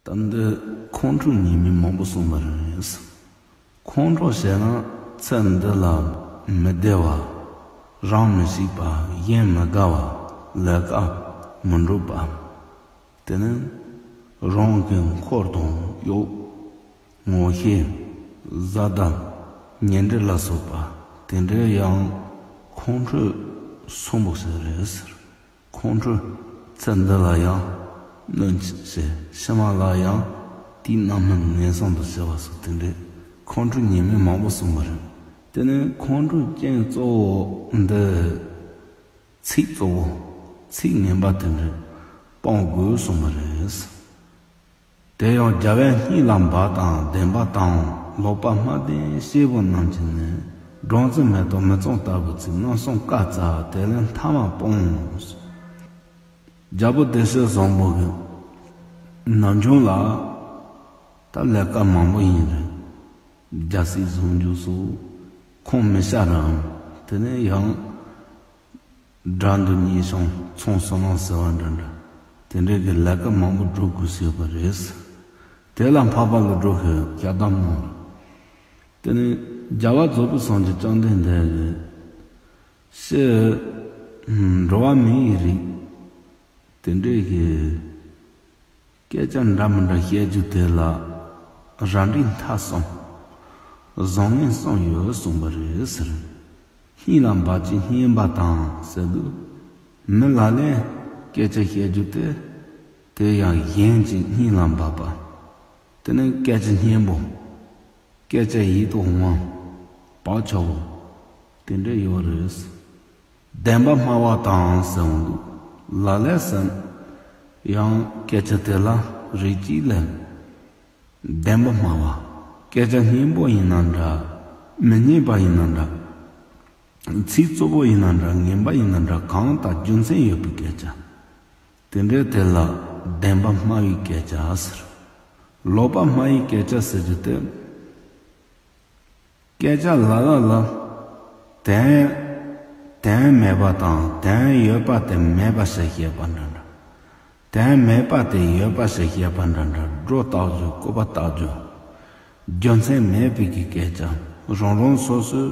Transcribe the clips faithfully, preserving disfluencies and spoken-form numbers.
ད་འདི་ཁོང་ཁྲོ་ཉེས་དམིགས་མང་པོ་གསུངས་པ་རེད། ཁོང་ཁྲོ་བྱས་ན་ཚེ་འདི་ལ་མི་བདེ་བ། རང་མི་ཤེས་པ། གཞན་མི་དགའ་བ། ལས་ཀ་མི་འགྲུབ་པ། དེ་ནི་རང་གི་འཁོར་དང་གཡོག་ངོ་ཤེས། བཟའ་ཟླ། ཉེ་འབྲེལ་ལ་སོགས་པ་དེ་འདྲའི་ཡང་ཁོང་ཁྲོ་གསུམ་པོ་ཞིག་རེད་ཟེར། ཁོང་ཁྲོ་ཚེ་འདི་ལ་ཡང་གནོད་བྱེད། ཕྱི་མ་ལ་ཡང་དེའི་རྣམ་སྨིན་ངན་སོང་དུ་སྐྱེ་བ་སོགས་དེ་འདྲའི་ཁོང་ཁྲོ་ཉེས་དམིགས་མང་པོ་གསུངས་པ་རེད། དེ་ནི་ཁོང་ཁྲོའི་རྐྱེན་གཙོ་བོ་འདི་ཚིག་གཙོ་བོ། ཚིག་ངན་པ་དེ་འདྲ་སྤོང་དགོས་གསུངས་པ་རེད། དེ་ཡང་རྒྱལ་བས་སྙིང་ལ་འབབ་དང་བདེན་པ་དང་། ལོག་པར་སྨྲ་བདེན་སྐྱེས་བུ་རྣམས་ཀྱིས་ནི། སྦྲང་རྩི་མེ་ཏོག་མི་གཙང་ལྟ་བུའི་ཚིག། རྣམ་གསུམ་ཀ་ཙ་དེ་ལས་ཐ་མ་སྤོངས། རྒྱལ་པོ་སྡེ་སྲིད་བཟང་པོ་གིས་ནམ་རྒྱུན་ལ་ད་ལས་ཀ་མང་པོ་ཡིན་རེད། རྒྱལ་སྲིད་བཟུང་རྒྱུ་སོགས་ཁོང་མི་ཤ་རམ། དེ་ནས་ཡང་དགྲ་འདུལ་གཉེན་སྲུང་ཚོང་སོ་ནམ་ཟེར་བ་འདྲ་འདྲ། དེ་འདྲའི་གི་ལས་ཀ་མང་པོ་སྒྲུབ་དགོས་ཟེར་བ་རེད། དེ་ལ་འཕགས་པ་ཀླུ་སྒྲུབ་ཀྱིས་ཞལ་གདམས་གནང་། དེ་ནས་རྒྱལ་བ་རྫོགས་པའི་སངས་རྒྱས་བཅོམ་ལྡན་འདས་ཀྱིས་ཕྱི་འགྲོ་བ་མིའི་རིགས་དེ་འདྲའི་གི་སྐད་ཆ་འདྲ་མི་འདྲ་བཤད་རྒྱུ་དེ་ལ་རབ་འབྲིང་ཐ་གསུམ། བཟང་ངན་གསུམ་ཡོད་གསུངས་པ་རེད་ཟེར། སྙིང་ལ་འབབ་ཅིང་སྙན་པ་དང་ཟེར་དུས། མི་ལ་ལས་སྐད་ཆ་བཤད་རྒྱུ་དེ། དེ་ཡང་གཞན་གྱི་སྙིང་ལ་འབབ་པ། དེ་ནི་སྐད་ཆ་སྙན་པོ། སྐད་ཆ་ཡིད་དུ་འོང་བ། བག་ཆགས་པོ། དེ་འདྲ་ཡོད་རེད། བདེན་པ་སྨྲ་བ་དང་ཟེར་འོང་དུས། ལ་ལས་ཟེར། ཡང་སྐད་ཆ་དེ་ལ་རིགས་གཅིག་ལས། བདེན་པ་སྨྲ་བ། སྐད་ཆ་སྙན་པོ་ཡིན་ན་འདྲ། མི་སྙན་པ་ཡིན་ན་འདྲ། ཚིག་རྩུབ་པོ་ཡིན་ན་འདྲ། ངན་པ་ཡིན་ན་འདྲ། གང་ལྟར་རྒྱུ་མཚན་ཡོད་པའི་སྐད་ཆ། དེ་འདྲའི་དེ་ལ་བདེན་པ་སྨྲ་བའི་སྐད་ཆ་ཟེར། ལོག་པ་སྨྲ་བའི་སྐད་ཆ་ཟེར་རྒྱུ་དེ། སྐད་ཆ་ལ་ལ་ལ། དོན། དོན་མེད་པ་དང་དོན་ཡོད་པ་དེ་མེད་པ་ཞིག་བཤད་པ་འདྲ་འདྲ། དོན་མེད་པ་དེ་ཡོད་པ་ཞིག་བཤད་པ་འདྲ་འདྲ། སྒྲོ་བཏགས་རྒྱུ། སྐུར་པ་བཏགས་རྒྱུ། རྒྱུ་མཚན་མེད་པའི་གི་སྐད་ཆ། རང་རང་སོ་སོའི་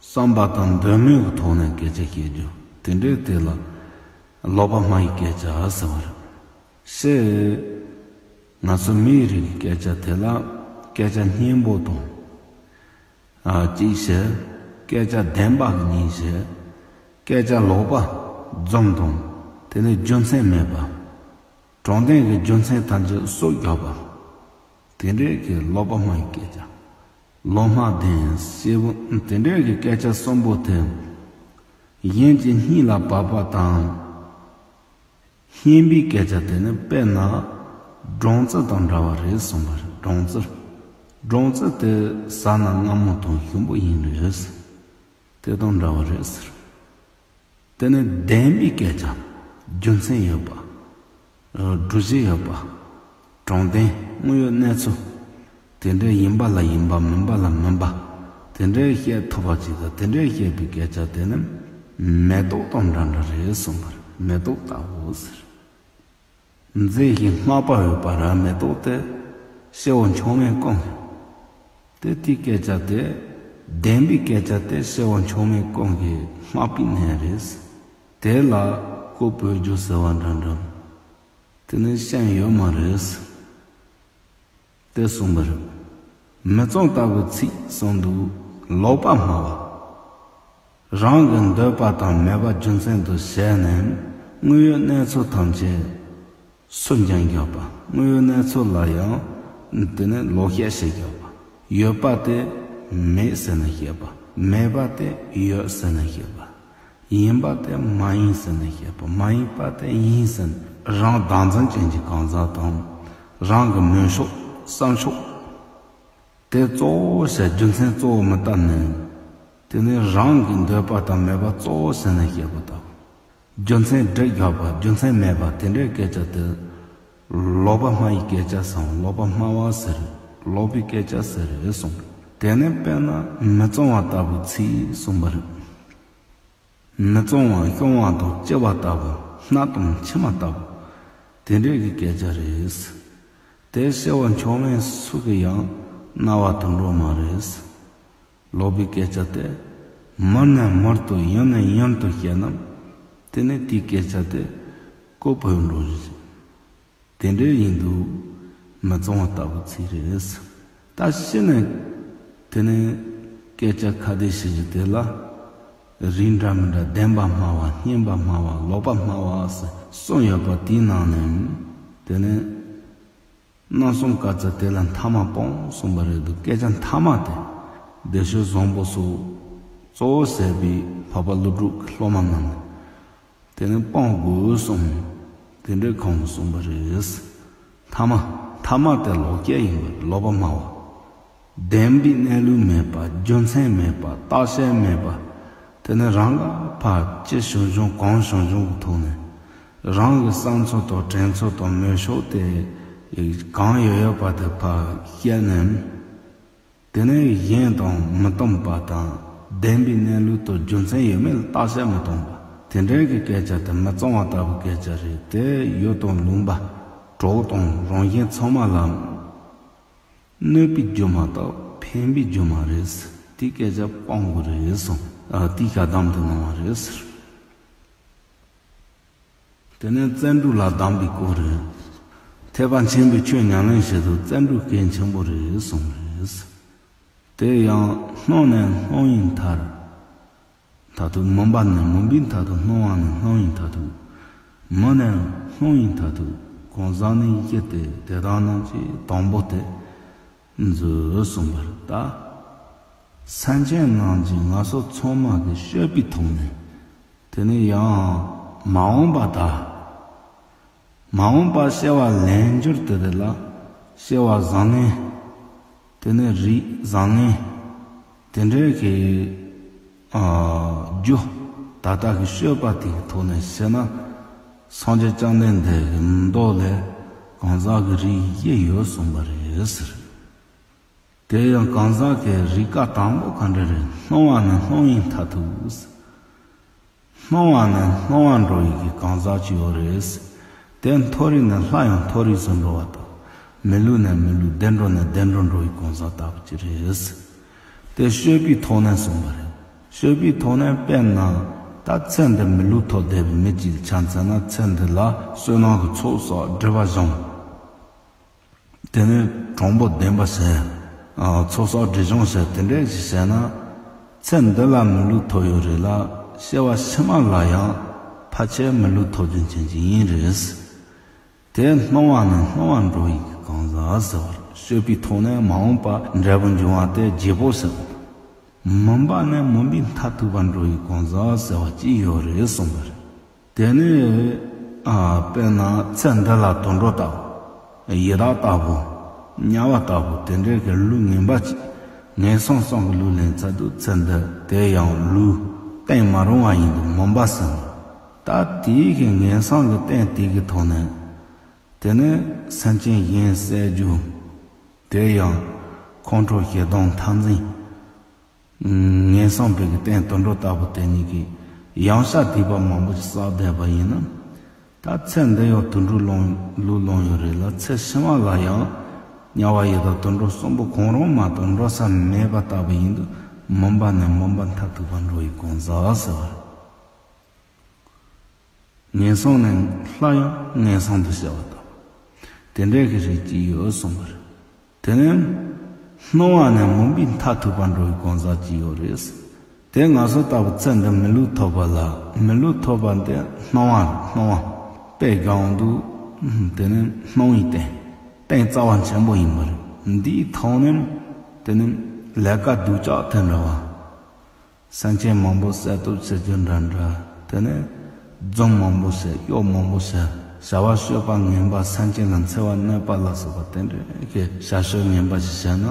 བསམ་པ་དང་འདོད་མོས་ཀྱི་ཐོག་ནས་སྐད་ཆ་བཤད་རྒྱུ། དེ་འདྲའི་དེ་ལ་ལོག་པ་སྨྲ་བའི་སྐད་ཆ་ཟེར་བ་རེད། ཕྱིར། ང་ཚོ་མིའི་རིགས་ཀྱི་སྐད་ཆ་དེ་ལ་སྐད་ཆ་སྙན་པོ་དང་། ཨ། གཅིག་བྱས། སྐད་ཆ་བདེན་པ་གཉིས་བྱས། སྐད་ཆ་ལོག་པ་རྫུན་དང་། དེ་ནས་རྒྱུ་མཚན་མེད་པ། དྲང་བདེན་གྱི་རྒྱུ་མཚན་ཐམས་ཅད་སོར་བརྒྱབ་པ། དེ་འདྲའི་གི་ལོག་པ་སྨྲ་བའི་སྐད་ཆ། ལོག་སྨྲ་བདེན་སྐྱེས་བུ། དེ་འདྲའི་གི་སྐད་ཆ་གསུམ་པོ་དེ། གཞན་གྱི་སྙིང་ལ་འབབ་པ་དང་། སྙན་པའི་སྐད་ཆ་དེ་ནི་དཔེར་ན་སྦྲང་རྩི་དང་འདྲ་བ་རེད་གསུངས་པ་རེད། སྦྲང་རྩི། སྦྲང་རྩི་དེ་ཟ་ན་མངར་མོ་དང་ཞིམ་པོ་ཡིན་རེད། དེ་དང་འདྲ་བ་རེད་ཟེར། དེ་ནི་བདེན་པའི་སྐད་ཆ། རྒྱུ་མཚན་ཡོད་པ། སྒྲུབ་བྱེད་ཡོད་པ། དྲང་བདེན། དངོས་ཡོད་གནས་ཚུལ། དེ་འདྲའི་ཡིན་པ་ལ་ཡིན་པ། མིན་པ་ལ་མིན་པ། དེ་འདྲའི་བཤད་ཐུབ་པ་ཅིག་དང་། དེ་འདྲའི་བཤད་པའི་སྐད་ཆ་དེ་ནི་མེ་ཏོག་དང་འདྲ་འདྲ་རེད་གསུངས་པ་རེད། མེ་ཏོག་ལྟ་བུ་ཟེར། མཛེས་ཤིང་སྔགས་པ་འོས་པ་ར། མེ་ཏོག་དེ་སྐྱེ་བོ་མཆོག་དམན་ཀུན་གྱི། དེ་དེའི་སྐད་ཆ་དེ་བདེན་པའི་སྐད་ཆ་དེ་སྐྱེ་བོ་མཆོག་དམན་ཀུན་གྱི་སྔགས་པའི་གནས་རེད། དེ་ལ་ལྐུགས་པའི་རྒྱུ་ཟེར་བ་འདྲ་འདྲ། དེ་ནི་ཤན་ཡོད་མ་རེད། དེ་གསུངས་པ་རེད། མི་གཙང་ལྟ་བུའི་ཚིག་གསུངས་འདུག། ལོག་པ་སྨྲ་བ། རང་གི་འདོད་པ་དང་མོས་པ་རྒྱུ་མཚན་དུ་བྱས་ནས་དངོས་ཡོད་གནས་ཚུལ་ཐམས་ཅད་སུན་འབྱིན་རྒྱག་པ། དངོས་ཡོད་གནས་ཚུལ་ལ་ཡང་དེ་ནི་ལོག་བཤད་བྱེད་རྒྱག་པ། ཡོད་པ་དེ་མེད་ཟེར་ནས་བཤད་པ། མེད་པ་དེ་ཡོད་ཟེར་ནས་བཤད་པ། ཡིན་པ་དེ་མ་ཡིན་ཟེར་ནས་བཤད་པ། མ་ཡིན་པ་དེ་ཡིན་ཟེར་ནས། རང་བདག་འཛིན་ཅན་གྱི་གང་ཟག་དང་། རང་གི་མོས་ཕྱོགས་བསམ་ཕྱོགས་དེ་གཙོ་བོ་བྱས། རྒྱུ་མཚན་གཙོ་བོ་མི་བལྟ་ནས། དེ་ནི་རང་གི་འདོད་པ་དང་མོས་པ་གཙོ་བོ་བྱས་ནས་བཤད་པ་དང་། རྒྱུ་མཚན་སྒྲུབ་བཞག་པ། རྒྱུ་མཚན་མེད་པ། དེ་འདྲའི་སྐད་ཆ་དེ་ལོག་པ་སྨྲ་བའི་སྐད་ཆ་ཟེར། ལོག་པ་སྨྲ་བ་ཟེར། ལོག་པའི་སྐད་ཆ་ཟེར་རེད་གསུངས། དེ་ནི་དཔེར་ན་མི་གཙང་བ་ལྟ་བུའི་ཚིག་གསུངས་པ་རེད། མི་གཙང་བ་གཤོང་བ་དང་ལྕི་བ་ལྟ་བུ། སྣ་དང་མཆིལ་མ་ལྟ་བུ། དེ་འདྲའི་གི་སྐད་ཆ་རེད། དེ་བྱ་བ་མཆོག་དམན་སུ་གིས་ཡང་རྣ་བ་དུ་འགྲོ་མ་རེད། ལོག་པའི་སྐད་ཆ་དེ་མུར་ནས་མུར་དུ་ཡུན་ནས་ཡུན་དུ་བཤད་ན། དེ་ནས་དེའི་སྐད་ཆ་དེ་ཀོ་བོས་འགྲོ་བཞིན། དེ་འདྲའི་ཡིན་དུས་མི་གཙང་བ་ལྟ་བུ་ཅིག་རེད། ད་ཤི་ནས་དེ་ནས་སྐད་ཆ་ཁ་བརྡ་བྱེད་རྒྱུ་དེ་ལ། རིགས་འདྲ་མི་འདྲ་བདེན་པ་སྨྲ་བ་སྙན་པ་སྨྲ་བ་ལོག་པ་སྨྲ་བ་ཟེར་གསུམ་ཡོད་པ་དེའི་ནང་ནས། དེ་ནས་རྣམ་གསུམ་དཀར་ཆག་དེ་ལ་མཐའ་མ་སྤོང་གསུངས་པ་རེད་འདུག་སྐད་ཆ་མཐའ་མ་དེ་སྡེ་སྲིད་བཟང་པོ་སོགས་གཙོ་བོ་བྱས་པའི་འཕགས་པ་ཀླུ་སྒྲུབ་ཀྱི་སློབ་མ་རྣམས་དེ་ནས་སྤོང་དགོས་གསུངས། དེ་འདྲའི་ཁོང་གིས་གསུངས་པ་རེད། མཐའ་མ། མཐའ་མ་དེ་ལོག་སྐྱེས་ཡིན་པ་ལོག་པ་སྨྲ་བ། བདེན་པའི་གནས་ལུགས་མེད་པ། རྒྱུ་མཚན་མེད་པ། བརྟག་དཔྱད་མེད་པ། དེ་ནས་རང་ལ་ཕར་ཅི་བྱུང་བྱུང་གང་བྱུང་བྱུང་གི་ཐོག་ནས། རང་གི་བསམ་ཚུལ་དང་དྲན་ཚུལ་དང་མོས་ཕྱོགས་དེ་གང་ཡོད་ཡོད་པ་དེ་ཕར་བཤད་ནས། དེ་ནས་གཞན་དང་མི་མཐུན་པ་དང་བདེན་པའི་གནས་ལུགས་དང་རྒྱུ་མཚན་ཡོད་མེད་ལ་བརྟག་དཔྱད་མི་གཏོང་བ། དེ་འདྲའི་གི་སྐད་ཆ་དེ་མི་གཙང་བ་ལྟ་བུའི་སྐད་ཆ་རེད། དེ་ཡུལ་དང་ལུང་པ། གྲོགས་དང་རང་གཞན་ཚང་མ་ལ་གནོད་པའི་རྒྱུ་མ་གཏོགས་ཕན་པའི་རྒྱུ་མ་རེད། དེའི་སྐད་ཆ་སྤོང་དགོས་རེད་གསུངས། ཨ། དེའི་ཞལ་གདམས་དེ་གནང་བ་རེད། དེ་ནས་བརྩོན་འགྲུས་ལ་གདམས་པའི་སྐོར་རེད། ཐེག་པ་ཆེན་པོའི་ཆོས་ཉམས་ལེན་བྱེད་དུས་བརྩོན་འགྲུས་གལ་ཆེན་པོ་རེད་གསུངས་རེད། དེ་ཡང་སྣང་ནས་སྣང་བའི་མཐར་ཐུག་མུན་པ་ནས་མུན་པའི་མཐར་ཐུག་སྣང་བ་ནས་སྣང་བའི་མཐར་ཐུག་མུན་ནས་སྣང་བའི་མཐར་ཐུག་གང་ཟག་ནི་བཞི་སྟེ། དེ་དག་རྣམས་ཀྱི་དང་པོ་སྟེ། མཛོད་གསུངས་པར་གདའ། སེམས་ཅན་རྣམས་ཀྱི་ངན་སོང་ཚང་མ་གི་སྤྱོད་པའི་ཐོག་ནས། དེ་ནས་ཡང་མ་འོངས་པ་དང་། མ་འོངས་པ་སྐྱེ་བ་ལེན་རྒྱུར་དེ་རེད་ལ། སྐྱེ་བ་བཟང་ངན། དེ་ནས་རིགས་བཟང་ངན། དེ་འདྲའི་གི། ཨ། རྒྱུ། ད་ལྟ་གི་སྤྱོད་པ་དེ་གི་ཐོག་ནས་བཤད་ན། སངས་རྒྱས་བཅོམ་ལྡན་འདས་ཀྱི་མདོ་ལས་གང་ཟག་གི་རིགས་བཞི་ཡོད་གསུངས་པ་རེད་ཟེར། དེ་ཡང་གང་ཟག་གི་རིགས་ཀ་དང་པོ་ག་འདྲ་རེད། སྣང་བ་ནས་སྣང་བའི་མཐར་ཐུག་སྣང་བ་ནས་སྣང་བར་འགྲོ་ཡི་གི་གང་ཟག་ཅིག་ཡོད་རེད། དེ་མཐོ་རིས་ནས་ལྷ་ཡང་མཐོ་རིས་སུ་འགྲོ་བ་དང་། མི་ལུས་ནས་མི་ལུས། བདེ་འགྲོ་ནས་བདེ་འགྲོར་འགྲོ་ཡི་གང་ཟག་ལྟ་བུ་ཅིག་རེད། དེ་སྤྱོད་པའི་ཐོག་ནས་གསུངས་པ་རེད། སྤྱོད་པའི་ཐོག་ནས་དཔེར་ན། ད་ཚེ་འདི་མི་ལུས་ཐོབ་བསྡད་པའི་མི་གཅིག་ལ་ཆ་མཚོན་ན། ཚེ་འདི་ལ་བསོད་ནམས་ཀྱི་ཚོགས་བསགས་སྒྲིབ་པ་སྦྱངས། དེ་ནས་གྲངས་འབོར་ལྡན་པ་བྱས། ཨ། ཚོགས་བསགས་སྒྲིབ་སྦྱོང་བྱས། དེ་འདྲས་ཞིག་བྱས་ན། ཚེ་འདི་ལ་མི་ལུས་ཐོབ་ཡོད་རེད་ལ། སྐྱེ་བ་ཕྱི་མ་ལ་ཡང་ཕལ་ཆེར་མི་ལུས་ཐོབ་རྒྱུ་མཁན་ཅིག་ཡིན་རེད། དེ་སྣང་བ་ནས་སྣང་བར་འགྲོ་ཡི་གི་གང་ཟག་ཟེར་བ་རེད། སྤྱོད་པའི་ཐོག་ནས་མ་འོངས་པ་འབྲས་བུ་འབྱུང་བ་དེ་བརྗེ་པོ་ཟེར་བ། མུན་པ་ནས་མུན་པའི་མཐར་ཐུག་པར་འགྲོ་ཡི་གང་ཟག་ཟེར་བ་ཅིག་ཡོད་རེད་གསུངས་པ་རེད། དེ་ནས། ཨ། དཔེར་ན་ཚེ་འདི་ལ་དུད་འགྲོ་ལྟ་བུ། ཡི་དྭགས་ལྟ་བུ། དམྱལ་བ་ལྟ་བུ། དེ་འདྲའི་གི་ལུས་ངན་པ་ཅིག་ངན་སོང་གསུམ་གྱི་ལུས་ལེན་ཚར་དུས། ཚེ་འདི་དེ་ཡང་ལུས་བརྟན་མ་རུང་བ་ཡིན་དུས་མུན་པ་ཟིན། ད་དེའི་གི་ངན་སོང་གི་རྟེན་དེ་གི་ཐོག་ནས། དེ་ནས་སེམས་ཅན་གཞན་བསད་རྒྱུ། དེ་ཡང་ཁོང་ཁྲོ་ཞེ་སྡང་མཐའ་འཛིན། ངན་སོང་པའི་གི་རྟེན་དུད་འགྲོ་ལྟ་བུ་དེ་གཉིས་ཀྱིས་ཡང་བསྐྱར་སྡིག་པ་མང་པོ་ཞིག་བསགས་བསྡད་པ་ཡིན་ན། ད་ཚེ་འདི་ཡང་དུད་འགྲོའི་ལུས་ལོན་ཡོད་རེད་ལ། ཚེ་ཕྱི་མ་ལ་ཡང་དམྱལ་བ་ཡི་དྭགས་དུད་འགྲོ་གསུམ་པོ་གང་རུང་མ་གཏོགས་འགྲོ་ས་མེད་པ་ལྟ་བུ་ཡིན་དུས། མུན་པ་ནས་མུན་པ་མཐར་ཐུག་པར་འགྲོ་ཡི་གང་ཟག་ཟེར་བ། ངན་སོང་ནས་སླར་ཡང་ངན་སོང་དུ་སྐྱེ་བ་དང་། དེ་འདྲའི་གི་རིགས་ཅིག་ཡོད་གསུངས་པ་རེད། དེ་ནས་སྣང་བ་ནས་མུན་པའི་མཐར་ཐུག་པར་འགྲོ་བའི་གང་ཟག་ཅིག་ཡོད་རེད། དེ་ང་ཚོ་ལྟ་བུ་ཚེ་འདི་མི་ལུས་ཐོབ་པ་ལ། མི་ལུས་ཐོབ་པ་འདི་སྣང་བ་རེད། སྣང་བ་དཔེ་སྒང་དུ། དེ་ནས་སྣང་བའི་རྟེན། རྟེན་རྩ་བ་ཆེན་པོ་ཡིན་པ་རེད། འདིའི་ཐོག་ནས་དེ་ནས་ལས་ཀ་སྡུག་ཅག་དེ་འདྲ་བ། སེམས་ཅན་མང་པོ་བསད་གཏུབ་བྱེད་རྒྱུ་འདྲ་འདྲ། དེ་ནས་རྫུན་མང་པོ་བཤད། གཡོག་མང་པོ་བཤད། བྱ་བ་སྤྱོད་པ་ངན་པ། སེམས་ཅན་ལ་འཚེ་བ་གནོད་པ་ལ་སོགས་པ་དེ་འདྲའི་གི་བྱ་སྤྱོད་ངན་པ་ཞིག་བྱས་ན།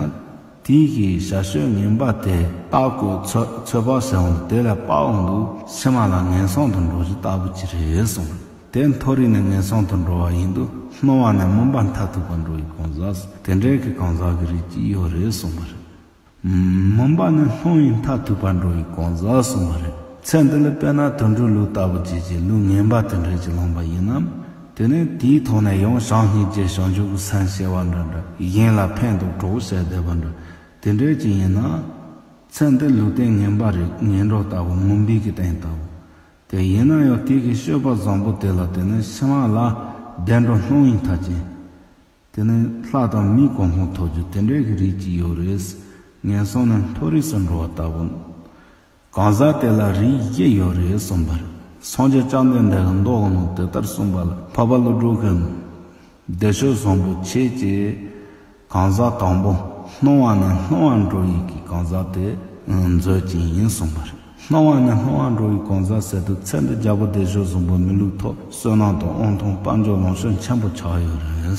དེའི་གི་བྱ་སྤྱོད་ངན་པ་དེ་བརྟག་དགོས། ཚོད་ཚོད་དཔག་བྱས་འོང་དུས། དེ་ལས་དཔག་འོང་དུས་ཕྱི་མ་ལ་ངན་སོང་དུ་འགྲོ་རྒྱུ་ལྟ་བུ་ཅིག་རེད་གསུངས། དེ་མཐོ་རིས་ནས་ངན་སོང་དུ་འགྲོ་བ་ཡིན་དུས། སྣང་བ་ནས་མུན་པ་མཐར་ཐུག་པར་འགྲོ་བའི་གང་ཟག། དེ་འདྲའི་གི་གང་ཟག་གི་རིགས་ཅིག་ཡོད་རེད་གསུངས་པ་རེད། མུན་པ་ནས་སྣང་བའི་མཐར་ཐུག་པར་འགྲོ་བའི་གང་ཟག་གསུངས་པ་རེད། ཚེ་འདི་ལ་དཔེར་ན་དུད་འགྲོའི་ལུས་ལྟ་བུ་ཅིག་གི་ལུས་ངན་པ་དེ་འདྲ་ཅིག་བླངས་པ་ཡིན་ན། དེ་ནས་དེའི་ཐོག་ནས་ཡང་བྱམས་སྙིང་རྗེ་བྱང་ཆུབ་ཀྱི་སེམས་སྐྱེ་བ་འདྲ་འདྲ། གཞན་ལ་ཕན་དང་གྲོགས་བྱས་བསྡད་པ་འདྲ། དེ་འདྲ་ཅིག་ཡིན་ན། ཚེ་འདི་ལུས་རྟེན་ངན་པ་རེད། ངན་འགྲོ་ལྟ་བུ། མུན་པའི་གི་སྟེང་ལྟ་བུ། དེ་ཡིན་ན་ཡང་དེ་གི་སྤྱོད་པ་བཟང་པོ་དེ་ལ་བརྟེན་ནས་ཕྱི་མ་ལ་བདེ་འགྲོ་སྣང་བའི་མཐའ་ཅན། དེ་ནས་ལྷ་དང་མིའི་གོ་འཕང་ཐོབ་རྒྱུ་དེ་འདྲའི་གི་རིགས་ཅིག་ཡོད་རེད། ངན་སོང་ནས་མཐོ་རིས་སུ་འགྲོ་བ་ལྟ་བུ། གང་ཟག་དེ་ལ་རིགས་བཞི་ཡོད་རེད་གསུངས་པ་རེད། སངས་རྒྱས་བཅོམ་ལྡན་འདས་ཀྱི་མདོ་ནང་དེ་ལྟར་གསུངས་པ་ལ་འཕགས་པ་ཀླུ་སྒྲུབ་ཀྱིས། བདེ་སྤྱོད་བཟང་པོ་ཆེ་ཆེ། གང་ཟག་དང་པོ། སྣང་བ་ནས་སྣང་བར་འགྲོ་ཡི་གི་གང་ཟག་དེ་མཛོད་ཅན་ཡིན་གསུངས་པ་རེད། སྣང་བ་ནས་སྣང་བར་འགྲོ་ཡི་གང་ཟག་ཟེར་དུས་ཚེ་འདི་རྒྱལ་པོ་བདེ་སྤྱོད་བཟང་པོ་མི་ལུས་ཐོབ། བསོད་ནམས་དང་དབང་ཐང་དཔལ་འབྱོར་ལོངས་སྤྱོད་ཆེན་པོ་ཆགས་ཡོད་རེད།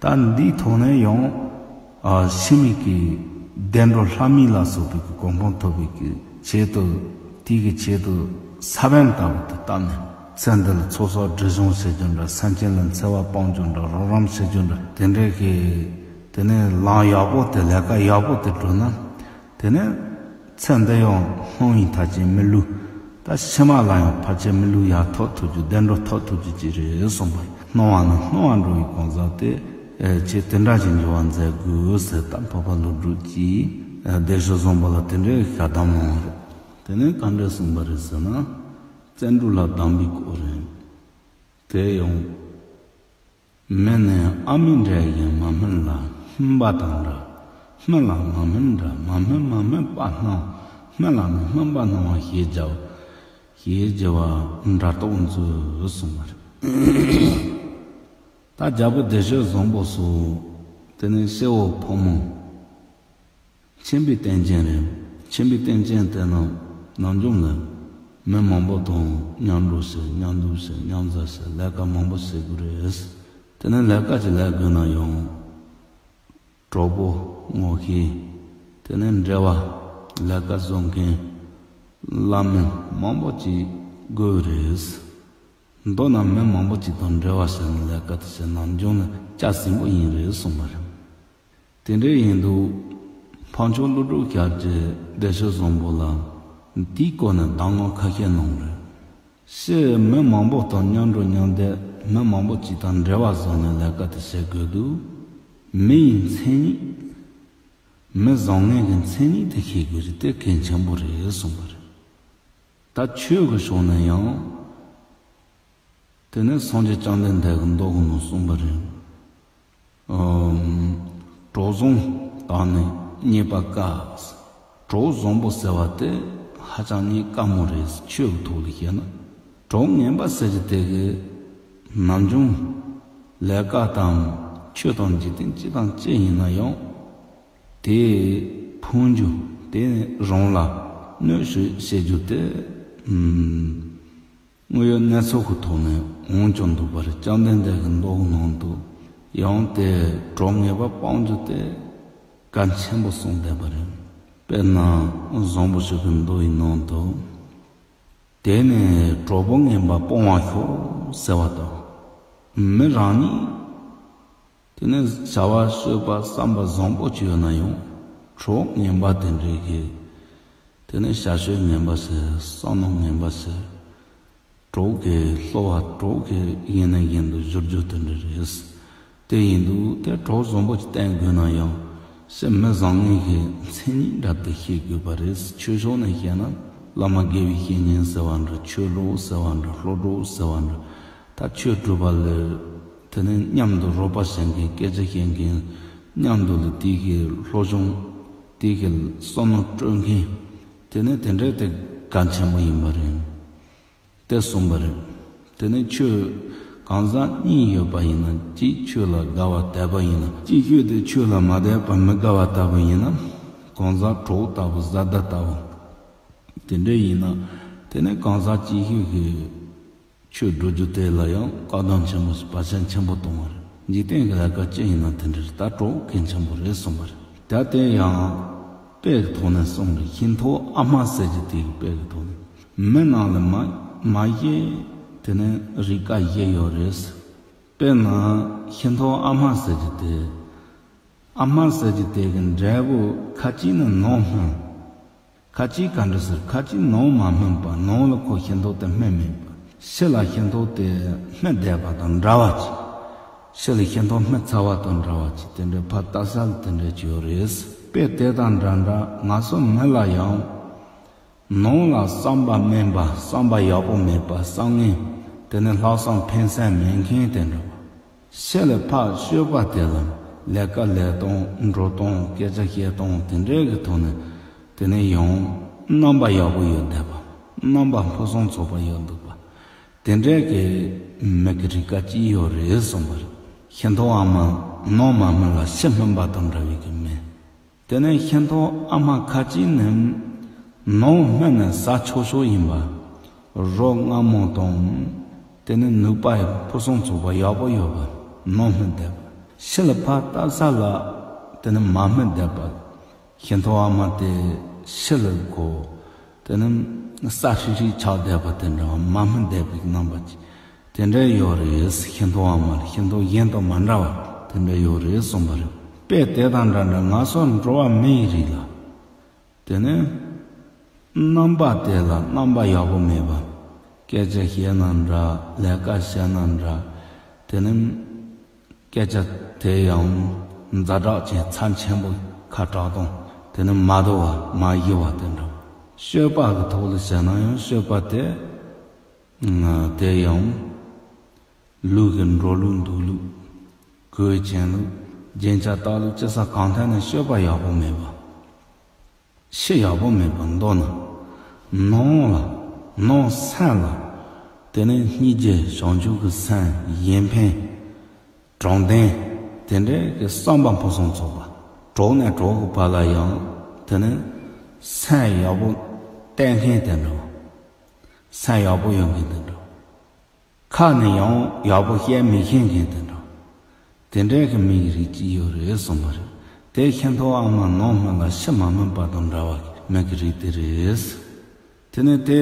ད་འདིའི་ཐོག་ནས་ཡང་ཨ་ཕྱི་མའི་གི་བདེ་འགྲོ་ལྷ་མི་ལ་སོགས་པའི་གི་གོ་འཕང་ཐོབ་པའི་གི་ཆེད་དུ། དེའི་གི་ཆེད་དུ་ས་བོན་ལྟ་བུ་དེ་བཏབ་ནས། ཚེ་འདི་ལ་ཚོགས་བསགས་སྒྲིབ་སྦྱོང་བྱེད་རྒྱུ་འདྲ། སེམས་ཅན་ལ་འཚེ་བ་སྤང་རྒྱུ་འདྲ། རོགས་རམ་བྱེད་རྒྱུ་འདྲ། དེ་འདྲའི་གི། དེ་ནས་ལམ་ཡག་པོ་དེ། ལས་ཀ་ཡག་པོ་དེ་བསྒྲུབས་ན། དེ་ནས་ཚེ་འདི་ཡང་སྣང་བའི་མཐའ་ཅན་མི་ལུས། ད་ཕྱི་མ་ལ་ཡང་ཕལ་ཆེར་མི་ལུས་ཡག་ཐོབ་ཐུབ་རྒྱུ། བདེ་འགྲོ་ཐོབ་ཐུབ་རྒྱུ་ཅིག་རེད་གསུངས་པ། སྣང་བ་ནས་སྣང་བར་འགྲོ་བའི་གང་ཟག་དེ། ཨེ་ཆེས་དེ་འདྲ་ཞིག་འགྱུར་བ་མཛད་དགོས་ཟེར། ད་འཕགས་པ་ཀླུ་སྒྲུབ་ཀྱིས་ཨེ་བདེ་སྤྱོད་བཟང་པོ་ལ་དེ་འདྲའི་ཞལ་གདམས་གནང་བ་རེད། དེ་ནས་ག་འདྲ་གསུངས་པ་རེད་ཟེར་ན། བརྩོན་འགྲུས་ལ་གདམས་པའི་སྐོར་རེད། དེ་ཡང་། མི་ནི་ཨ་མའི་འབྲས་བཞིན་མ་སྨིན་ལ། སྨིན་པ་དང་འདྲ། སྨིན་ལ་མ་སྨིན་འདྲ། མ་སྨིན་མ་སྨིན་པ་སྣང་། སྨིན་ལ་ནི་སྨིན་པ་སྣང་བ་ཞེས་བྱ་བ། ཞེས་བྱ་བ་འདྲ་རྟོག་མཛོད་གསུངས་པ་རེད། ད་རྒྱལ་པོ་བདེ་སྤྱོད་བཟང་པོ་སོགས། དེ་ནས་སྐྱེ་བོ་ཕོ་མོ། ཁྱིམ་པའི་རྟེན་ཅན་རེད། ཁྱིམ་པའི་རྟེན་ཅན་དེ་རྣམས་ནམ་རྒྱུན་ལ་མི་མང་པོ་དང་མཉམ་འགྲོགས་བྱེད། མཉམ་འདུག་བྱེད། མཉམ་ཟ་བྱེད། ལས་ཀ་མང་པོ་བྱེད་དགོས་རེད། དེ་ནས་ལས་ཀ་ཅིག་ལས་དགོས་ན་ཡང་། གྲོགས་པོ། ངོ་ཤེས། དེ་ནས་འབྲེལ་བ། ལས་ཀ་བཟོ་མཁན། བླ་སྨན་མང་པོ་ཅིག་དགོས་རེད། མདོར་ན་མི་མང་པོ་ཅིག་དང་འབྲེལ་བ་བྱས་ནས་ལས་ཀ་དེ་བྱེད་ནམ་རྒྱུན་ནས་སྐྱ་ཟིང་པོ་ཡིན་རེད་གསུངས་པ་རེད། དེ་འདྲ་ཡིན་དུས། འཕགས་མཆོག་ཀླུ་སྒྲུབ་ཞབས་ཀྱིས་བདེ་སྤྱོད་བཟང་པོ་ལ་དེའི་སྐོར་ནས་གདམས་ངག་ཁ་ཤས་གནང་རེད། ཕྱིས་མི་མང་པོ་དང་མཉམ་འགྲོགས་མཉམ་བསྡད། མི་མང་པོ་ཅིག་དང་འབྲེལ་བ་བཟོས་ནས་ལས་ཀ་དེ་བྱེད་དགོས་དུས། མི་ཡི་མཚན་ཉིད། མི་བཟང་ངན་གྱི་མཚན་ཉིད་དེ་ཤེས་དགོས་རྒྱུ་དེ་གལ་ཆེན་པོ་རེད་གསུངས་པ་རེད། ད་ཆོས་ཀྱི་ཕྱོགས་ནས་ཡང་། དེ་ནས་སངས་རྒྱས་བཅོམ་ལྡན་འདས་ཀྱིས་མདོ་གི་ནང་གསུངས་པ་རེད། ཨམ། གྲོགས་བཟང་དག་ནི་རྙེད་པ་དཀའ། གྲོགས་བཟང་པོ་ཟེར་བ་དེ་ཧ་ཅང་རྙེད་དཀའ་མོ་རེད། ཆོས་ཀྱི་ཐོག་ལ་བཤད་ན། གྲོགས་ངན་པ་ཟེར་རྒྱུ་དེ་གིས་ནམ་རྒྱུན་ལས་ཀ་དང་ཆོས་དང་འཇིག་རྟེན་ཅི་དང་ཅི་ཡིན་ན་ཡང་། དེས་ཕན་རྒྱུ། དེ་རང་ལ་གནོད་བྱེད་རྒྱུ་དེ། ཨམ། དངོས་ཡོད་གནས་ཚུལ་གྱི་ཐོག་ནས་འོང་ཀྱང་འདུག་པ་རེད། བཅོམ་ལྡན་འདས་ཀྱི་མདོ་གི་ནང་དུ་ཡང་དེ་གྲོགས་ངན་པ་སྤང་རྒྱུ་དེ་གལ་ཆེན་པོ་གསུངས་བསྡད་པ་རེད། དཔེར་ན་བཟང་པོ་ཞིག་གི་མདོ་ཡི་ནང་དུ། དེ་ནས་གྲོགས་པོ་ངན་པ་སྤོང་བར་ཤོག་ཟེར་བ་དང་། མི་རང་ཉིད། དེ་ནས་བྱ་བ་སྤྱོད་པ་བསམ་པ་བཟང་པོ་ཅིག་ཡོད་ན་ཡང་། གྲོགས་ངན་པ་དེ་འདྲས་ཀྱིས། དེ་ནས་བྱ་སྤྱོད་ངན་པ་བྱེད། བསམ་མནོ་ངན་པ་བྱེད། གྲོགས་ཀྱིས་བསླུ་བ། གྲོགས་ཀྱིས་གཞན་ནས་གཞན་དུ་བསྒྱུར་རྒྱུ་དེ་འདྲ་རེད། དེ་ཡིན་དུས་དེ་གྲོགས་བཟང་པོ་ཅིག་བསྟེན་དགོས་ན་ཡང་། ཕྱིས་མི་བཟང་ངན་གྱི་མཚན་ཉིད་འདྲ་དེ་ཤེས་དགོས་པ་རེད། ཆོས་ཕྱོགས་ནས་བཤད་ན། བླ་མ་དགེ་བའི་བཤེས་གཉེན་ཟེར་བ་འདྲ། ཆོས་གྲོགས་ཟེར་བ་འདྲ། སློབ་གྲོགས་ཟེར་བ་འདྲ། ད་ཆོས་སྒྲུབ་པ་ལ་དེ་ནས་མཉམ་དུ་རོགས་པ་བྱེད་མཁན། སྐད་ཆ་བཤད་མཁན། མཉམ་དུ་ལ་དེ་གི་སློབ་སྦྱོང་། དེ་གི་བསམ་མནོ་སྤྲོད་མཁན། དེ་ནས་དེ་འདྲའི་དེ་གལ་ཆེན་པོ་ཡིན་པ་རེད། དེ་གསུངས་པ་རེད། དེ་ནས་ཆོས་གང་ཟག་གཉིས་ཡོད་པ་ཡིན་ན། གཅིག་ཆོས་ལ་དགའ་བ་དད་པ་ཡིན་ན། གཅིག་ཤོས་དེ་ཆོས་ལ་མ་དད་པ་མི་དགའ་བ་ལྟ་བུ་ཡིན་ན། གང་ཟག་གྲོགས་ལྟ་བུ། བཟའ་ཟླ་ལྟ་བུ། དེ་འདྲ་ཡིན་ན། དེ་ནས་གང་ཟག་གཅིག་ཤོས་ཀྱིས་ཆོས་སྒྲུབ་རྒྱུ་དེ་ལ་ཡང་བཀག་སྡོམ་ཆེན་པོ་ཞིག། བར་ཆད་ཆེན་པོ་གཏོང་བ་རེད། འཇིག་རྟེན་གྱི་ལས་ཀ་ཅི་ཡིན་ན་དེ་འདྲ་རེད། ད་གྲོགས་གལ་ཆེན་པོ་རེད་གསུངས་པ་རེད། ད་དེ་ཡང་དཔེ་གི་ཐོག་ནས་གསུངས་རེད། ཤིང་ཐོག་ཨ་མ་ཟེར་གྱི་དེ་གི་དཔེ་གི་ཐོག་ནས། མི་རྣམས་ལ་མ་མ་བཞི། དེ་ནས་རིགས་ཀ་བཞི་ཡོད་རེད། དཔེར་ན་ཤིང་ཐོག་ཨ་མ་ཟེར་གྱི་དེ། ཨ་མ་ཟེར་གྱི་དེ་གི་འབྲས་བུ་ཁ་ཅིག་ནི་ནང་སྨིན། ཁ་ཅིག་ག་འདྲ་ཟེར། ཁ་ཅིག་ནང་མ་སྨིན་པ། ནང་ལ་ཁོ་ཤིང་ཐོག་དེ་སྨིན་མེད་པ། ཕྱི་ལ་ཤིང་ཏོག་དེ་སྨིན་བསྡད་པ་དང་འདྲ་བ་ཅིག་ཕྱི་ལ་ཤིང་ཏོག་སྨིན་ཚར་བ་དང་འདྲ་བ་ཅིག་དེ་འདྲའི་ཕར་ལྟ་ས་ལ་དེ་འདྲ་ཅིག་ཡོད་རེད། དཔེ་དེ་དང་འདྲ་འདྲ་ང་ཚོ་མི་ལ་ཡང་ནང་ལ་བསམ་པ་དམན་པ། བསམ་པ་ཡག་པོ་མེད་པ། བསམ་ངན། དེ་ནས་ལྷག་བསམ་ཕན་སེམས་མེད་མཁན་དེ་འདྲ་བ། ཕྱི་ལ་ཕར་སྤྱོད་པ་དེ་ལ་ལས་ཀ་ལས་སྟངས་འགྲོ་སྟངས་སྐད་ཆ་བཤད་སྟངས་དེ་འདྲའི་གི་ཐོག་ནས་དེ་ནས་ཡང་རྣམ་པ་ཡག་པོ་ཡོད་བསྡད་པ། རྣམ་པ་ཕུན་སུམ་ཚོགས་པ་ཡོད་འདུག་པ། དེ་འདྲའི་གི་མི་གི་རིགས་ཀ་ཅིག་ཡོད་རེད་གསུངས་པ་རེད། ཤིང་ཏོག་ཨ་མ་ནང་མ་སྨིན་ལ་ཕྱི་སྨིན་པ་དང་འདྲ་བའི་གི་མི། དེ་ནས་ཤིང་ཏོག་ཨ་མ་ཁ་ཅིག་ནི་ནང་སྨིན་ནས་ཟ་ཆོག་ཆོག་ཡིན་པ། རོ་མངར་མོ་དང་། དེ་ནས་ནུས་པ་ཕུན་སུམ་ཚོགས་པ་ཡག་པོ་ཡོད་པ། ནང་སྨིན་བསྡད་པ། ཕྱི་ལ་ཕར་ལྟ་ས་ལ་དེ་ནས་མ་སྨིན་བསྡད་པ། ཤིང་ཏོག་ཨ་མ་དེ་ཕྱི་ལ་གོ། དེ་ནས་ས་ཧྲིལ་ཧྲིལ་ཆགས་བསྡད་པ་དེ་འདྲ་མ་སྨིན་བསྡད་པའི་རྣམ་པ་ཅིག་དེ་འདྲ་ཡོད་རེད། ཤིང་ཏོག་ཨ་མ་ལ་ཤིང་ཏོག་གཞན་དང་མ་འདྲ་བ་དེ་འདྲ་ཡོད་རེད་གསུངས་པ་རེད། དཔེ་དེ་དང་འདྲ་འདྲ་ང་ཚོ་འགྲོ་བ་མི་ཡི་རིགས་ལ། དེ་ནས་རྣམ་པ་དེ་ལ་རྣམ་པ་ཡག་པོ་མེད་པ། སྐད་ཆ་བཤད་ན་འདྲ། ལས་ཀ་བྱས་ན་འདྲ། དེ་ནས་སྐད་ཆ་དེ་ཡང་ཛ་དྲག་ཅན་ཚབས་ཆེན་པོ་ཁ་གྲག་སྟངས། དེ་ནས་མ་དོ་བ་མ་ཞི་བ་དེ་འདྲ། སྤྱོད་པ་གི་ཐོག་ལ་བྱས་ན་ཡང་སྤྱོད་པ་དེ། དེ་ཡང་ལུགས་ཀྱི་འགྲོ་ལུགས་འདུག་ལུགས། གོས་གྱོན་ལུགས། རྒྱན་ཆ་བཏགས་ལུགས། ཅི་ས་གང་ཐད་ནས་སྤྱོད་པ་ཡག་པོ་མེད་པ། ཕྱི་ཡག་པོ་མེད་པ་མདོར་ན། ནང་ལ། ནང་སེམས་ལ། དེ་ནས་སྙིང་རྗེ་བྱང་ཆུབ་ཀྱི་སེམས་གཞན་ཕན། དྲང་བདེན། དེ་འདྲའི་གི་བསམ་པ་ཕུན་སུམ་ཚོགས་པ། གྲོགས་ནས་གྲོགས་ཀྱི་བར་ལ་ཡང་དེ་ནས་སེམས་ཡག་པོ་བསྟན་མཁན་དེ་འདྲ། སེམས་ཡག་པོ་ཡོད་མཁན་དེ་འདྲ། ཁ་ནས་ཡང་ཡག་པོ་བཤད་མི་ཤེས་མཁན་དེ་འདྲ། དེ་འདྲའི་གི་མི་ཡི་རིགས་ཅིག་ཡོད་རེད་གསུངས་པ་རེད། དེ་ཤིང་ཏོག་ཨ་མ་ནང་སྨིན་ལ་ཕྱི་མ་སྨིན་པ་དང་འདྲ་བ་མི་གི་རིགས་དེ་རེད། དེ་ནས་དེ་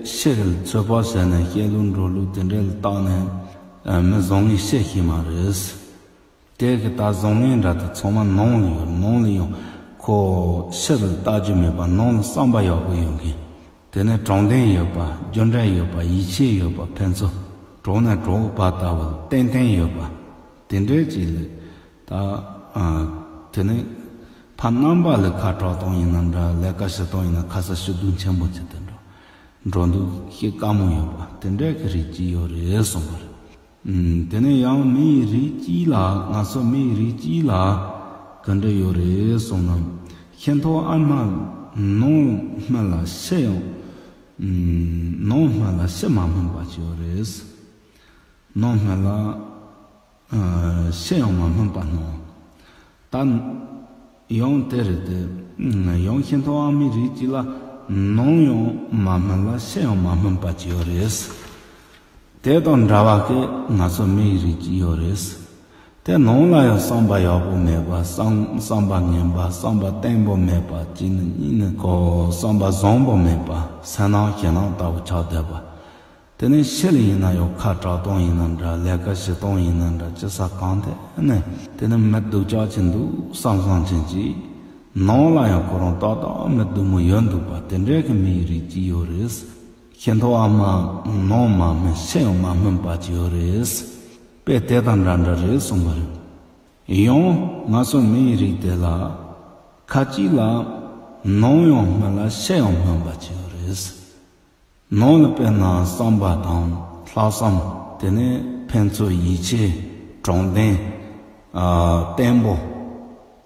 ཕྱི་རུ་ཚོད་དཔག་བྱས་ནས་བཤད་ལུགས་འགྲོ་ལུགས་དེ་འདྲ་ལ་བརྟགས་ནས་མི་བཟང་ངན་བཤད་ཤེས་མ་རེད། དེ་གི་ད་བཟང་ངན་འདྲ་དེ་ཚང་མ་ནང་ལ་ཡོད། ནང་ལ་ཡང་ཁོ་ཕྱི་ལ་བལྟ་རྒྱུ་མེད་པ། ནང་ལ་བསམ་པ་ཡག་པོ་ཡོད་མཁན། དེ་ནས་དྲང་བདེན་ཡོད་པ། རྒྱུ་འབྲས་ཡོད་པ། ཡིད་ཆེས་ཡོད་པ། ཕན་ཚུན་གྲོགས་ནས་གྲོགས་བར་ལྟ་བུ་ཏན་ཏན་ཡོད་པ། དེ་འདྲའི་ཅིག་ལས་ད། དེ་ནས་ཕར་རྣམ་པ་ལ་ཁ་གྲག་སྟངས་ཡིན་ན་འདྲ། ལས་ཀ་བྱེད་སྟངས་ཡིན་ན་ཁ་ས་ཤུགས་རྡུང་ཆེན་པོ་བྱེད་དེ་འགྲོ། འགྲོ་འདུག་ཤེས་དཀའ་མོ་ཡོད་པ། དེ་འདྲའི་གི་རིགས་ཅིག་ཡོད་རེད་གསུངས་པ་རེད། ཨུམ། དེ་ནས་ཡང་མི་ཡི་རིགས་གཅིག་ལ། ང་ཚོ་མི་ཡི་རིགས་གཅིག་ལ་ག་འདྲ་ཡོད་རེད་གསུངས་ན། ཤིང་ཏོག་ཨ་མ་ནང་སྨིན་ལ་ཕྱི་ཡང་། ཨུམ། ནང་སྨིན་ལ་ཕྱི་མ་སྨིན་པ་ཅིག་ཡོད་རེད། ནང་སྨིན་ལ་ཨ་ཕྱི་ཡང་མ་སྨིན་པ་སྣང་། ད་ཡང་དེ་རེད་དེ། ཡང་ཤིང་ཏོག་ཨ་མའི་རིགས་གཅིག་ལ་ནང་ཡང་མ་སྨིན་ལ་ཕྱི་ཡང་མ་སྨིན་པ་ཅིག་ཡོད་རེད། དེ་དང་འདྲ་བ་གི་ང་ཚོ་མི་ཡི་རིགས་གཅིག་ཡོད་རེད། དེ་ནང་ལ་ཡང་བསམ་པ་ཡག་པོ་མེད་པ། བསམ་བསམ་པ་ངན་པ། བསམ་པ་བརྟན་པོ་མེད་པ། གཅིག་ནི་གཉིས་ནི་གོ་བསམ་པ་བཟང་པོ་མེད་པ། སེར་སྣ་ཞེ་སྣང་ལྟ་བུ་ཆགས་བསྡད་པ། དེ་ནས་ཕྱི་ལ་ཡིན་ན་ཡང་ཁ་གྲག་སྟངས་ཡིན་ན་འདྲ། ལས་ཀ་བྱེད་སྟངས་ཡིན་ན་འདྲ། ཅི་ས་གང་ཐད་ནས་དེ་ནི་མི་སྡུག་ཅག་ཅིག་འདུག་བསམ་བསམ་ཅན་ཅིག་ནང་ལ་ཡང་ཁོ་རང་ཏག་ཏག་མི་སྡུག་མོ་ཡོད་འདུག་པ། དེ་འདྲའི་གི་མི་ཡི་རིགས་གཅིག་ཡོད་རེད། ཤིང་ཏོག་ཨ་མ་ནང་མ་སྨིན་ཕྱི་ཡང་མ་སྨིན་པ་ཅིག་ཡོད་རེད། དཔེ་དེ་དང་འདྲ་འདྲ་རེད་གསུངས་པ་རེད། ཡང་ང་ཚོ་མི་ཡི་རིགས་དེ་ལ་ཁ་ཅིག་ལ་ནང་ཡང་སྨིན་ལ་ཕྱི་ཡང་སྨིན་པ་ཅིག་ཡོད་རེད། ནང་ལ་དཔེར་ན་བསམ་པ་དང་ལྷག་བསམ། དེ་ནས་ཕན་ཚུན་ཡིད་ཆེས། དྲང་བདེན། ཨ་བརྟན་པོ།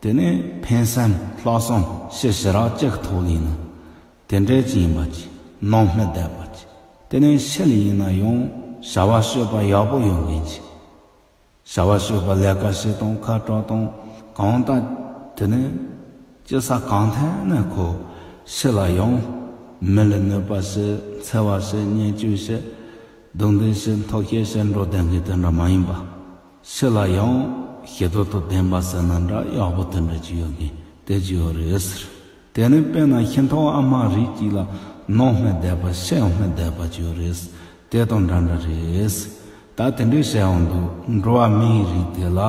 དེ་ནས་ཕན་སེམས། ལྷག་བསམ། ཞེས་ཞེ་དྲག་ཅིག་གི་ཐོག་ལ་ཡིན་ན། དེ་འདྲའི་ཅིག་ཡིན་པ་ཅིག་ནང་སྨིན་བསྡད་པ་ཅིག་དེ་ནས་ཕྱི་ལ་ཡིན་ན་ཡང་བྱ་བ་སྤྱོད་པ་ཡག་པོ་ཡོད་མཁན་ཅིག་བྱ་བ་སྤྱོད་པ། ལས་ཀ་བྱེད་སྟངས། ཁ་གྲག་སྟངས། གང་ལྟར་དེ་ནས་ཅི་ས་གང་ཐད་ནས་ཁོ་ཕྱི་ལ་ཡང་མི་ལ་གནོད་པ་བྱེད། འཚེ་བ་བྱེད། བརྙས་བཅོས་བྱེད། རྡུང་རྡེག་བྱེད། འཐབ་རྩོད་བྱེད། འགྲོ་བསྡད་མཁན་དེ་འདྲ་མ་ཡིན་པ། ཕྱི་ལ་ཡང་ཞི་དུལ་དང་ལྡན་པ་ཟེར་ན་འདྲ། ཡག་པོ་དེ་འདྲ་ཅིག་ཡོད་མཁན་དེ་ཅིག་ཡོད་རེད་ཟེར། དེ་ནས་དཔེར་ན་ཤིང་ཏོག་ཨ་མ་རིགས་གཅིག་ལ་ནང་སྨིན་བསྡད་པ་ཕྱི་ཡང་སྨིན་བསྡད་པ་ཅིག་ཡོད་རེད། དེ་དང་འདྲ་འདྲ་རེད། ད་དེ་འདྲའི་བཤད་ཡོང་དུས་འགྲོ་བ་མིའི་རིགས་དེ་ལ་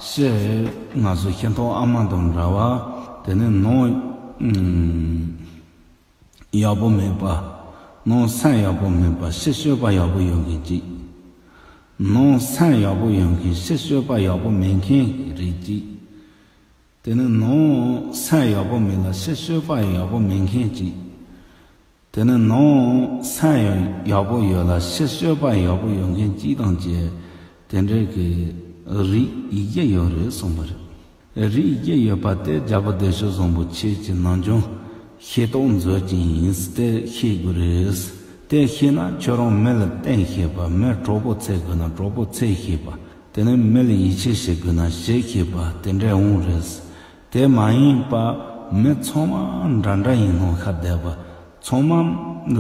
ཕྱི་ང་ཚོ་ཤིང་ཏོག་ཨ་མ་དང་འདྲ་བ། དེ་ནས་ནང་ཡག་པོ་མེད་པ། ནང་སེམས་ཡག་པོ་མེད་པ་ཕྱི་སྤྱོད་པ་ཡག་པོ་ཡོད་མཁན་གཅིག་ནང་སེམས་ཡག་པོ་ཡོད་མཁན་ཕྱི་སྤྱོད་པ་ཡག་པོ་མེད་མཁན་རིགས་གཅིག་དེ་ནི་ནང་སེམས་ཡག་པོ་མེད་ལ་ཕྱི་སྤྱོད་པ་ཡག་པོ་མེད་མཁན་གཅིག་དེ་ནི་ནང་སེམས་ཡག་པོ་ཡོད་ལ་ཕྱི་སྤྱོད་པ་ཡག་པོ་ཡོད་མཁན་གཅིག་དང་བཅས་དེ་འདྲའི་གི་རིགས་བཞི་ཡོད་རེད་གསུངས་པ་རེད། རིགས་བཞི་ཡོད་པ་དེ་རྒྱལ་པོ་བདེ་མཆོག་བཟང་པོ་ཁྱེད་ཀྱིས་ནམ་རྒྱུན་ཤེས་རྟོགས་མཛོད་ཀྱི་ཡིན་དེ་ཤེས་དགོས་རེད། དེ་ཤེས་ན་ཁྱོད་རང་མི་ལ་བསྟེན་ཤེས་པ། མི་གྲོགས་པོ་འཚོལ་དགོས་ན་གྲོགས་པོ་འཚོལ་ཤེས་པ། དེ་ནས་མི་ལ་ཡིད་ཆེས་བྱེད་དགོས་ན་བྱེད་ཤེས་པ་དེ་འདྲ་འོང་རེད། དེ་མ་ཡིན་པ་མི་ཚང་མ་འདྲ་འདྲ་ཡིན་ནོ་ཤ་བསྡད་པ། ཚང་མ་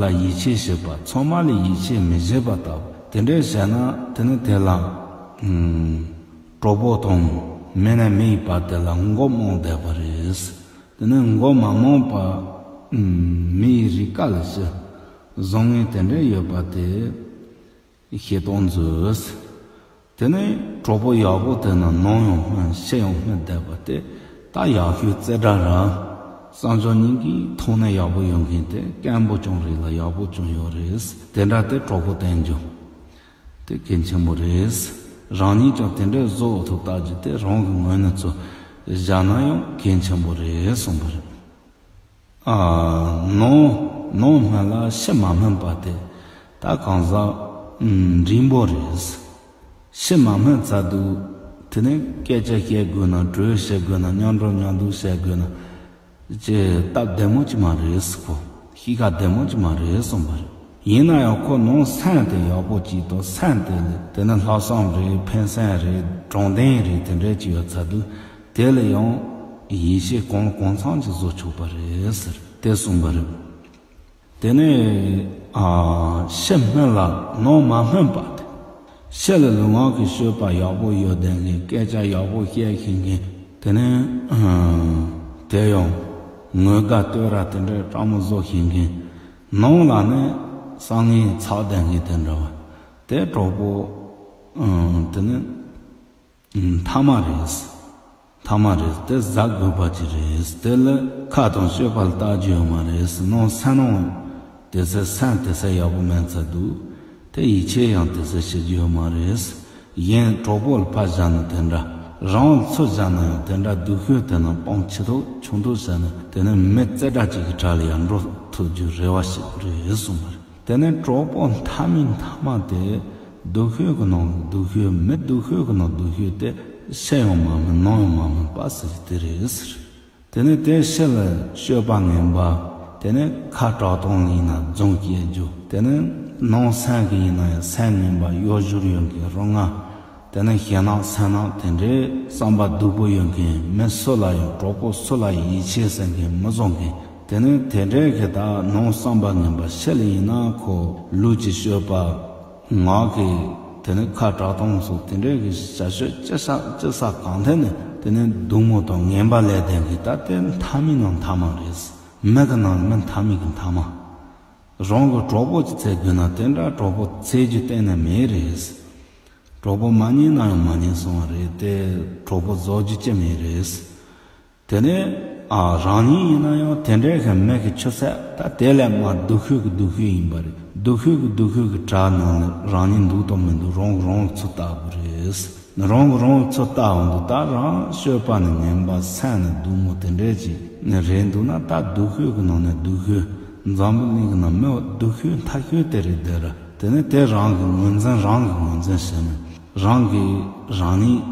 ལ་ཡིད་ཆེས་བྱེད་པ་ཚང་མ་ལ་ཡིད་ཆེས་མི་བྱེད་པ་ལྟ་བུ་དེ་འདྲས་བྱས་ན་དེ་ནི་དེ་ལ་ཨུམ་གྲོགས་པོ་དང་མི་ནས་མི་ཡི་བར་དེ་ལ་མགོ་རྨོངས་བསྡད་པ་རེད། དེ་ནི་མགོ་མ་རྨོངས་པ་ཨུམ་མི་ཡི་རིགས་ཀ་ལ་ཞི་བཟང་ངན་དེ་འདྲས་ཡོད་པ་དེ། ཤེས་རྟོགས་མཛོད། དེ་ནས་གྲོགས་པོ་ཡག་པོ་དེ་ན་ནང་ཡང་སྨན་ཕྱི་ཡང་སྨན་བསྡད་པ་དེ་ད་ཡག་ཤོས་རྩེ་གྲ་ར། བསམ་སྦྱོར་སྙིང་གི་ཐོག་ནས་ཡག་པོ་ཡོད་མཁན་དེ་སྐམ་པོ་ཅུང་རེད་ལ་ཡག་པོ་ཅུང་ཡོད་རེད། དེ་འདྲ་དེ་གྲོགས་པོ་བསྟེན་རྒྱུ་དེ་གལ་ཆེན་པོ་རེད། རང་ཉིད་ཀྱང་དེ་འདྲའི་བཟོ་ཐུབ་ལྟ་རྒྱུ་དེ་རང་གི་ངོས་ནས་ཚོ་བཞག་ན་ཡང་གལ་ཆེན་པོ་རེད་གསུངས་པ་རེད། ཨ། ནང་ནང་སྨན་ལ་ཕྱི་མ་སྨན་པ་དེ་ད་གང་ཟག་ཨུམ་འབྲིང་པོ་རེད། ཕྱི་མ་སྨན་ཚར་དུས་དེ་ནས་སྐད་ཆ་བཤད་དགོས་ན་གྲོས་བཤད་དགོས་ན་མཉམ་འགྲོ་མཉམ་འདུག་བཤད་དགོས་ན་ཅེས་སྟབས་བདེ་མོ་ཅིག་མ་རེད་ཟེར་གོ། གཤིས་ཀ་བདེ་མོ་ཅིག་མ་རེད་གསུངས་པ་རེད། ཡིན་ན་ཡང་ཁོ་ནང་སེམས་དེ་ཡག་པོ་ཅིག་དང་སེམས་དེ་ལ་དེ་ནས་ལྷག་བསམ་རེད། ཕན་སེམས་རེད། དྲང་བདེན་རེད། དེ་འདྲས་ཅིག་ཡོད་ཚར་དུས་དེ་ལ་ཡང་ཡིད་ཆེས་གང་གང་འཚམ་ཅིག་བཟོ་ཆོག་པ་རེད་ཟེར་དེ་གསུངས་པ་རེད། དེ་ནས་ཨ་ཕྱི་སྨན་ལ་ནང་མ་སྨན་པ་དེ། ཕྱི་ལ་ལུས་ངག་གི་སྤྱོད་པ་ཡག་པོ་ཡོད་བསྡད་མཁན། སྐད་ཆ་ཡག་པོ་བཤད་ཤེས་མཁན། དེ་ནས་ཨ་དེ་ཡང་ངོ་དགའ་བསྟོད་ར་དེ་འདྲའི་སྤྲང་མོ་བཟོ་ཤེས་མཁན། ནང་ལ་ནི་བསམ་ངན་ཚ་བསྡད་མཁན་དེ་འདྲ་བ། དེ་གྲོགས་པོ་ཨ་དེ་ནི་མཐའ་མ་རེད། མཐའ་མ་རེད། དེ་གཟབ་དགོས་པ་ཅིག་རེད། དེ་ལ་ཁ་དང་སྤྱོད་པ་ལ་བལྟ་རྒྱུ་ཡོད་མ་རེད། ནང་སེམས་ནང་དེ་ཚེ་སེམས་དེ་ཚེ་ཡག་པོ་མེད་ཚར་དུས་དེ་ཡིད་ཆེས་ཡང་དེ་ཚེ་བྱེད་རྒྱུ་ཡོད་མ་རེད། གཞན་གྲོགས་པོ་ལ་ཕར་བཞག་ན་དེ་འདྲ། རང་ལ་ཚུར་བཞག་ན་ཡང་དེ་འདྲ་སྡུག་ཤོས་དེ་ན་སྤང་ཆེ་ཐུབ་ཆུང་ཐུབ་བྱས་ན་དེ་ནི་མི་རྩེ་གྲ་ཅིག་གི་གྲལ་ལ་ཡང་འགྲོ་ཐུབ་རྒྱུ་རེ་བ་ཞིག་རེད་གསུངས་པ་རེད། དེ་ནས་གྲོགས་པོ་མཐའ་མའི་མཐའ་མ་དེ་སྡུག་ཤོས་ཀྱི་ནང་གི་སྡུག་ཤོས། མི་སྡུག་ཤོས་ཀྱི་ནང་སྡུག་ཤོས་དེ་ཕྱི་ཡང་མ་སྨན་ནང་ཡང་མ་སྨན་པ་ཟེར་གྱི་དེ་རེད་ཟེར། དེ་ནས་དེ་ཕྱི་ལ་སྤྱོད་པ་ངན་པ། དེ་ནས་ཁ་གྲག་སྟངས་ཡིན་ན་རྫུན་སྐྱེ་རྒྱུ། དེ་ནས་ནང་སེམས་ཀྱི་ཡིན་ན་ཡང་སེམས་ངན་པ་གཡོ་སྒྱུ་ཡོད་མཁན་རོ་ལངས། དེ་ནས་ཞེད་སྣང་སེམས་ནང་དེ་འདྲའི་བསམ་པ་སྡུག་པོ་ཡོད་མཁན། མི་སུ་ལ་ཡང་གྲོགས་པོ་སུ་ལ་ཡང་ཡིད་ཆེས་སེམས་མཁན་མི་བཟང་མཁན། དེ་ནས་དེ་འདྲའི་གི་ད་ནང་བསམ་པ་ངན་པ་ཕྱི་ལ་ཡིན་ན་ཁོ་ལུས་ཀྱི་སྤྱོད་པ། ངག་གི་དེ་ནས་ཁ་གྲག་སྟངས་སོགས་དེ་འདྲའི་གི་བྱ་སྤྱོད་ཅི་བྱ་ཅི་བྱ་གང་ཐད་ནས་དེ་ནས་སྡུག་མོ་དང་ངན་པ་ལས་ལྡན་གི་ད་དེ་མཐའ་མའི་ནང་མཐའ་མ་རེད། མི་གི་ནང་མི་མཐའ་མའི་གི་མཐའ་མ། རང་གི་གྲོགས་པོ་ཅིག་འཚོལ་དགོས་ན་དེ་འདྲ་གྲོགས་པོ་འཚོལ་རྒྱུ་གཏན་ནས་མེད་རེད། གྲོགས་པོ་མ་རྙེད་ན་ཡང་མ་རྙེད་སོང་བ་རེད་དེ། གྲོགས་པོ་བཟོ་རྒྱུ་ཅི་མེད་རེད། དེ་ནས་ཨ་རང་ཉིད་ཡིན་ན་ཡང་དེ་འདྲའི་གི་མི་གི་ཆུ་ཚད་ད་དེ་ལས་མར་སྡུག་ཤོས་ཀྱི་སྡུག་ཤོས་ཡིན་པ་རེད། སྡུག་ཤོས་ཀྱི་སྡུག་ཤོས་ཀྱི་གྲས་ནང་ནས་རང་ཉིད་འདུག་དང་མི་འདུག་རང་གིས་རང་ལ་ཚོད་ལྟ་དགོས་རེད། རང་གིས་རང་ལ་ཚོད་ལྟ་འོང་དུས་ད་རང་སྤྱོད་པ་ནི་ངན་པ་སེམས་ནི་སྡུག་མོ་དེ་འདྲའི་ཅིག་ནི་རེད་འདུག་ན་ད་སྡུག་ཤོས་ཀྱི་ནང་ནས་སྡུག་ཤོས། འཛམ་བུ་གླིང་གི་ནང་མི་སྡུག་ཤོས་མཐའ་ཤོས་དེ་རེད་དེ་ར། དེ་ནས་དེ་རང་གི་ངོས་འཛིན་རང་གི་ངོས་འཛིན་བྱས་ནས་རང་གིས་རང་ཉིད་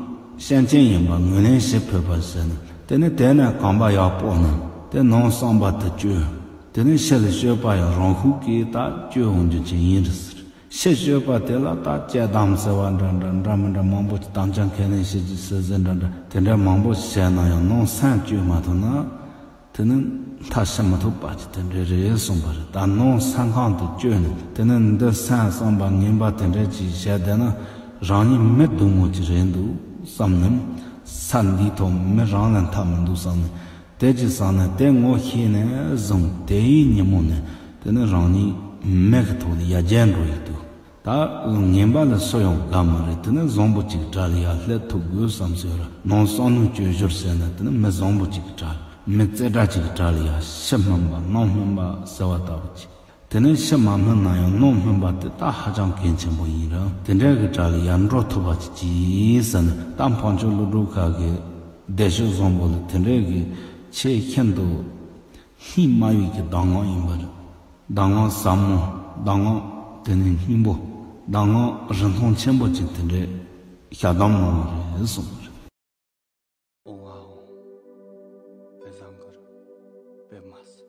ཤན་ཅན་ཡིན་པ་ངོས་ལེན་བྱེད་ཕོད་པ་བྱས་ནས་དེ་ནས་དེ་ནས་གོམ་པ་ཡག་སྤོ་ནས་དེ་ནང་བསམ་པ་དེ་བཅོས། དེ་ནས་ཕྱི་ལ་སྤྱོད་པ་ཡང་རང་ཤུགས་ཀྱིས་ད་བཅོས་འོང་རྒྱུ་ཅིག་ཡིན་རེད་ཟེར། ཕྱི་སྤྱོད་པ་དེ་ལ་ད་དཔྱད་གཏམ་ཟེར་བ་འདྲ་འདྲ་འདྲ་མི་འདྲ་མང་པོ་ཅིག་དམ་བཅའ་ཁས་ལེན་བྱེད་རྒྱུ་ཟེར་ཟེར་འདྲ་འདྲ་དེ་འདྲ་མང་པོ་ཞིག་བྱས་ན་ཡང་ནང་སེམས་བཅོས་མ་ཐུབ་ན། དེ་ནི་མཐའ་ཕྱིན་མི་ཐུབ་པ་ཅིག་དེ་འདྲ་རེད་གསུངས་པ་རེད། ད་ནང་སེམས་ཁང་དུ་བསྐྱོད་ནས་དེ་ནི་འདི་སེམས་བསམ་པ་ངན་པ་དེ་འདྲ་ཅིག་བྱས་བསྡད་ན་རང་ཉིད་མི་སྡུག་མོ་ཅིག་རེད་འདུག་བསམ་ནས་ས་འདིའི་ཐོག་མི་རང་ལས་མཐའ་མི་འདུག་བསམ་ནས་དེ་ཅིག་བསམ་ནས་དེ་ངོ་ཤེས་ནས་བཟུང་དེའི་ཉིན་མོ་ནས་དེ་ནི་རང་ཉིད་མི་གི་ཐོག་ལ་ཡར་རྒྱས་འགྲོ་ཡི་འདུག་ད་ངན་པ་ལ་སུ་ཡང་དགའ་མ་རེད། དེ་ནི་བཟང་པོ་ཅིག་གྲལ་ལ་ཡར་སླེབས་ཐུབ་དགོས་བསམ་སྲོལ་ར་ནང་བསམ་བློ་བཅོས་བསྒྱུར་བྱས་ན་དེ་ནི་མི་བཟང་པོ་ཅིག་གྲལ་མི་རྩེ་གྲ་ཅིག་གྲལ་ལ་ཡར་ཕྱི་སྨིན་པ་ནང་སྨིན་པ་ཟེར་བ་ལྟ་བུ་ཅིག་དེ་ནས་ཕྱི་མ་སྨིན་ན་ཡང་ནང་སྨིན་པ་དེ་ད་ཧ་ཅང་གལ་ཆེན་པོ་ཡིན་ར། དེ་འདྲའི་གི་གྲས་ལ་ཡར་འགྲོ་ཐུབ་པ་ཅིག་གྱིས་ཟེར་ནས། ད་འཕགས་མཆོག་ཀླུ་སྒྲུབ་ཁ་གི་བདེ་གཤེགས་བཟང་པོ་ལ་དེ་འདྲའི་གི་ཆེས་ཤིན་ཏུ་སྙིང་དམའ་བའི་གི་གདམས་ངག་ཡིན་པ་རེད། གདམས་ངག་ཟབ་མོ། གདམས་ངག་དེ་ནས་སྙིང་པོ། གདམས་ངག་རིན་ཐང་ཆེན་པོ་ཅིག་དེ་འདྲའི་ཞལ་གདམས་གནང་བ་རེད་གསུངས་པ་རེད། ཨོ་ཨོ། དཔེ་བཟང་གི་རེད། དཔེ་མ་སྲིད།